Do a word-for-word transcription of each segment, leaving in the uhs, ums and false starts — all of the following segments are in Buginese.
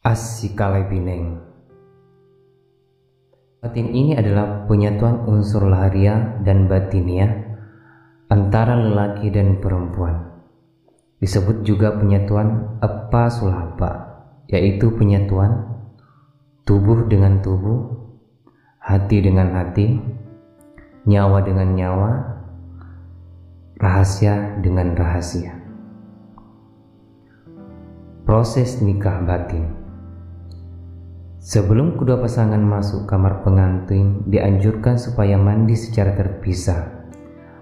Assikalebineng. Batin ini adalah penyatuan unsur lahiriah dan batiniah antara lelaki dan perempuan. Disebut juga penyatuan eppa sulapa, yaitu penyatuan tubuh dengan tubuh, hati dengan hati, nyawa dengan nyawa, rahasia dengan rahasia. Proses nikah batin. Sebelum kedua pasangan masuk kamar pengantin, dianjurkan supaya mandi secara terpisah,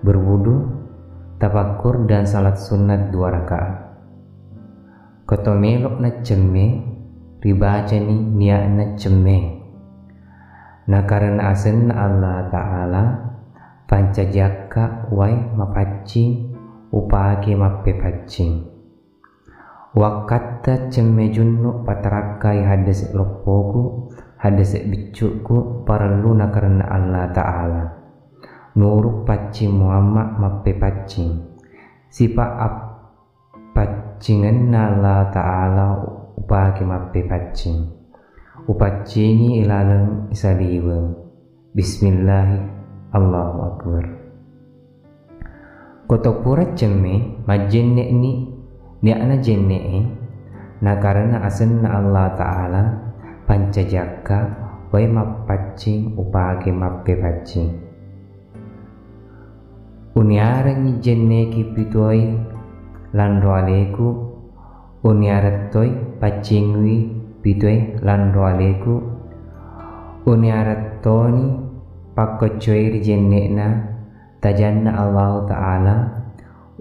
berwudu, tafakkur, dan salat sunat dua rakaat. Koto melo'na cemme, ribacani nia'na cemme. Nakarena asenna Allah Ta'ala, pancajiakka wae mapaccing, upake mappepaccing. Wakkatta cemme junnu patarakkai haddese loppoku, haddese biccuku, parellu nakarena Allah Ta'ala. Nuru paccing Muhammad mappepaccing. Sipa ap-, paccingenna Allah Ta'ala upake mappepaccing. Upaccingi ilaleng isaliweng. Bismillahi, Allahu Akbar. Koto pura cemme majjenne'ni nia'na jenne'e, nakarena asenna Allah Ta'ala, pancajiakka wae mappaccing upake mappepaccing. Uniarengngi jenneki pituoi lanro aleku, uniarettoi paccingwi pituoi lanro aleku, uniarettoni pakkoccoi ri jenne'na tajanna Allahu Ta'ala,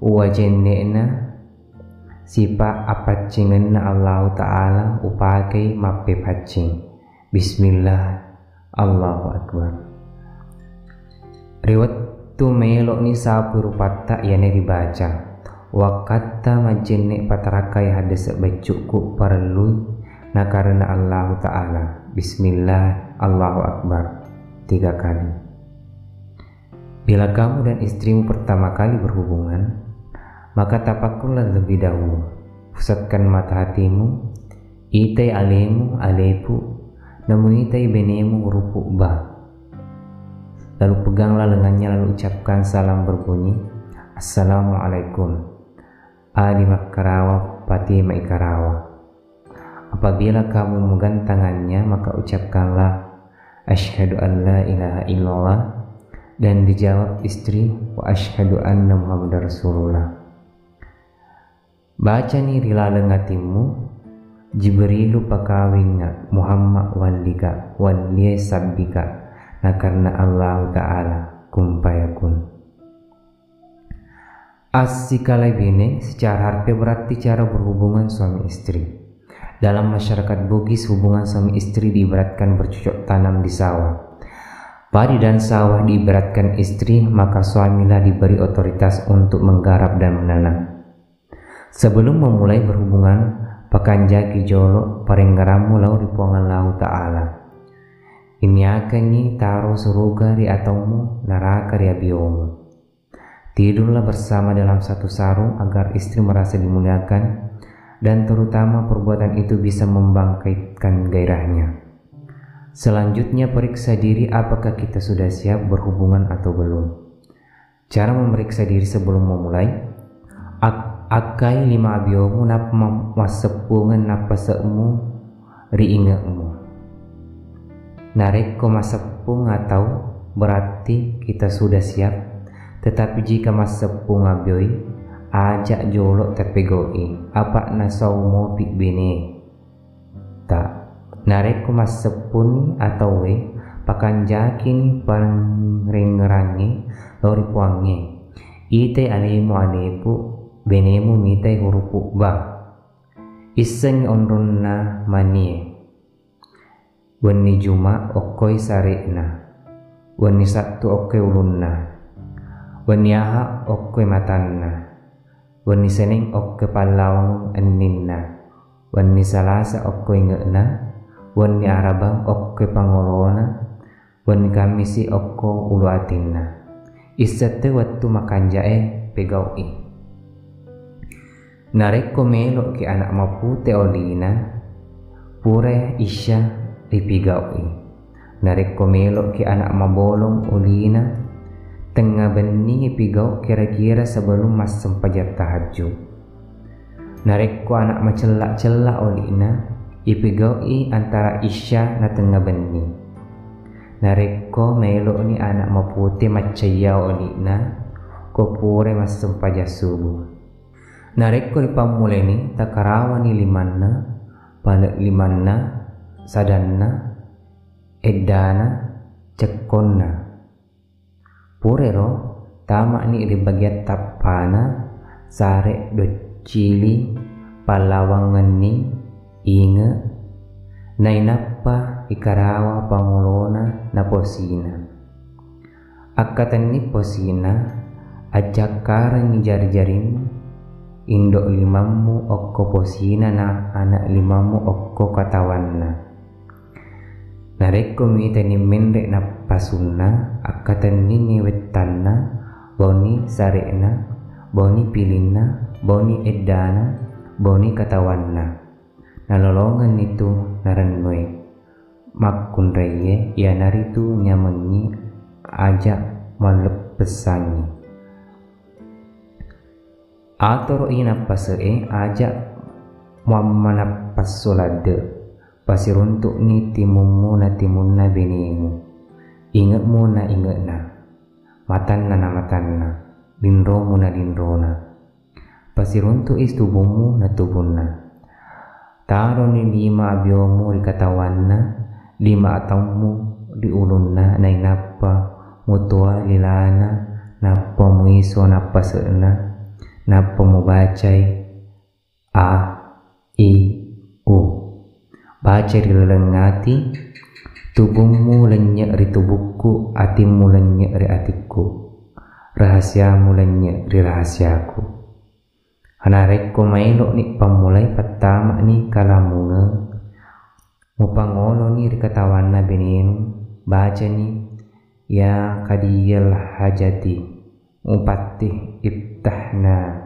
uwa jenne'na sipa appaccingenna Allahu Ta'ala upakei mappepaccing. Bismillah, Allahu Akbar. Ri wettu melo'ni sapui rupatta iyana ribaca, wakkatta majjenne patarakkai haddese beccu'ku parellui nakarena Allahu Ta'ala. Bismillah, Allahu Akbar. Tiga kali. Bila kamu dan istrimu pertama kali berhubungan, maka tafakkurlah lebih dahulu. Pusatkan mata hatimu, itai alemu, alepu, namu itai benemu hurupu ba. Lalu peganglah lengannya, lalu ucapkan salam berbunyi, "Assalamualaikum. Ali makkarawa, pati maikarawa." Apabila kamu megang tangannya, maka ucapkanlah, "Asyhadu an la ilaha illallah," dan dijawab istri, "Wa asyhadu anna Muhammadar Rasulullah." Bacani ri laleng atimmu, "Jibrilu pakawingnga, Muhammad wallika, wallie sabbika, nakarena Allahu Ta'ala, kun fayakun." Assikalebineng secara harfiah berarti cara berhubungan suami istri. Dalam masyarakat Bugis, hubungan suami istri diibaratkan bercocok tanam di sawah. Padi dan sawah diibaratkan istri, maka suamilah diberi otoritas untuk menggarap dan menanam. Sebelum memulai berhubungan, pakanjaki jolo parengngerammu lao ri Puang Allahu Ta'ala. Iniakengngi taro suruga ri atommu, naraka ri abiomu. Tidurlah bersama dalam satu sarung agar istri merasa dimuliakan, dan terutama perbuatan itu bisa membangkitkan gairahnya. Selanjutnya, periksa diri apakah kita sudah siap berhubungan atau belum. Cara memeriksa diri sebelum memulai, ak-, akkai lima abiomu nappa ma-, masseppungeng nappase'mu ri inge'mu. Narekko maseppung atau berarti kita sudah siap, tetapi jika masseppung abioi, ajak jolo tapegau'i, apa nasau mopi bene ta. Narekko masseppunni ataue, pakanjakini parengngerangnge lao ri Puangnge. Itai alemu alepu, benemu mitai hurupu ba. Issengngi onronna manie. Wenni Juma okkoi sare'na. Wenni Sattu okkoi ulunna. Wenni Aha okkoi matanna. Wenni Seneng okkoi pallawang enninna. Wenni Salasa okkoi inge'na. Wenni Arabang okkoi pangolona. Wenni Kammisi okko ulu atinna. Isseng toi wettu makanja'e pegau'i. Narekko melo'ki anak mapute olina, Pura isya ripigau'i. Narekko melo'ki ana' mabolong ulina, tengnga benni ipigau' kira-kira sebelum massempajang tahajud. Narekko ana' macella'-cella' oli'na, ipigau'i antara isya na tengnga benni. Narekko melo'ni ana' mapute maccayya oli'na, ko pura massempajang subuh. Narekko ripammulaini, takarawani limanna, pale' limanna, sadanna, eddana, cekkonna. Purero, tama'ni ri bagian tappana, sare' doccili, pallawangenni, inge', nainappa ikarawa pangolona na posina. Akkatenni posina, ajjakkarengngi jari-jarimmu, indo' limammu okko posina na ana' limammu okko katawanna. Narekko mitani menre' nappasunna, akkatenninni wettanna, bauni sare'na, bauni pilinna, bauni eddana, bauni katawanna. Nalolongenni tu narennue makkunraie, iyanaritu nyamengngi aja' malleppessangngi. Atoro'i nappase'e, aja' muammanappasso ladde'. Pasiruntu'ni timummu na timunna benemu, inge'mu na inge'na, matanna na matanna, linromu na linrona. Pasiruntu'i tubummu na tubunna. Taroni lima abiomu ri katawanna, lima ataummu ri ulunna, nainappa mutoa lilana, nappa muiso nappase'na, nappa mubacai a, i, u. Baca ri laleng ati, tubummu lennye' ri tubukku, atimmu lennye' ri atikku, rahasiamu lennye' ri rahasiaku. Narekko maelo'ni pammulai, pattama'ni kalamungeng, mupangoloni ri katawanna benenu, bacani, "Ya qadiyal hajati, mupattih iftahna."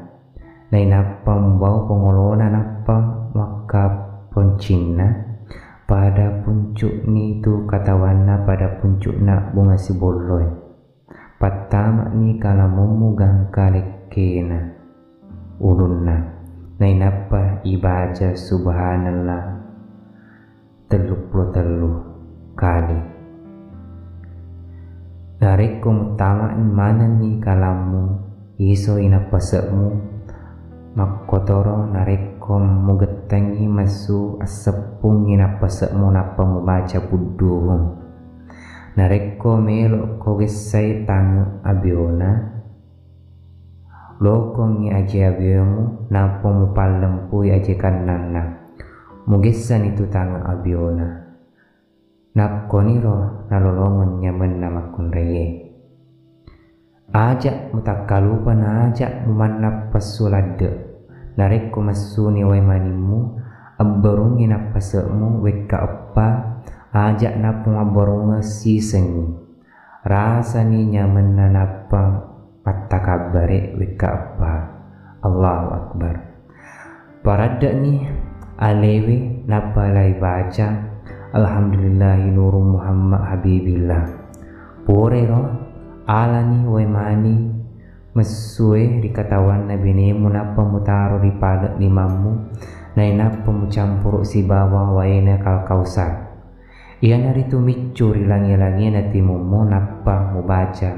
Nainappa mubau pangolona, nappa makkaponcinna, pada puncu'ni tu katawanna, pada puncu'na bunga sibolloe. Pattama'ni kalamummu gangka lekkena ulunna, nainappa ibaca subhanallah telluppulo tellu kali. Narekko muttama'ni manenni kalammu, isoi nappase'mu, makkotoro narekko mugettengngi messu asseppungngi nappase'mu nappa mubaca pudduhung. Narekko melo'ko gessai tange' abiona, lokongngi aje abiomu, nappa mupallempui aje kannanna. Mugessani tu tange' abiona. Nakkoniro nalolongeng nyamenna makkunraie. Aja' mutakkalupa na aja' mumannappasso ladde'. Narekko messuni wae manimmu, abbarungngi nappase'mu wekka eppa, aja' nappa mabbarungeng sisengngi. Rasani nyamenna nappa mattakabbare' wekka eppa. Allahu Akbar. Paradde'ni alewe nappa laibaca, "Alhamdulillahi nuru Muhammad Habibillah." Purero alani wae mani messue ri katawanna benemu nappa mutaro ri pale' limammu, nainappa mucampuru' sibawa waena Al-Kausar. Iyanaritu miccu ri langi-langina timummu nappa mubaca,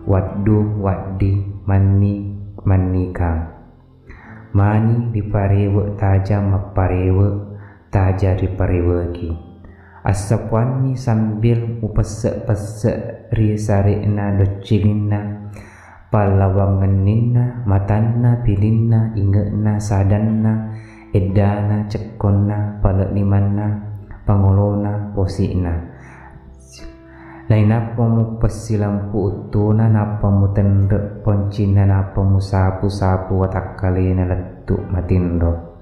"Waddu, waddi, manni, mannikang." Mani riparewe' taja mapparewe', taja ripareweki. Assapuanni sambil mupesse'-pesse' ri sare'na doccilinna, pallawangenninna, matanna, pilinna, inge'na, sadanna, eddana, cekkonna, pale' limanna, pangolona, posi'na. Nainappa mupessilampu uttuna, nappa mutenre' poncinna, nappa musapu-sapu watakkalena lettu' matinro.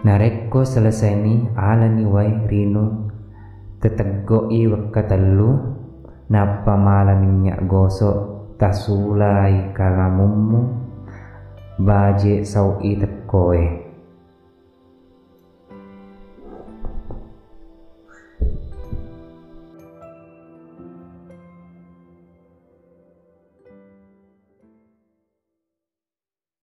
Narekko selesaini alani wae rinung, teteggo'i wekka tellu, nappa mala minnya' gosok, tasulai kalamummu, baje sau'i tekkoe.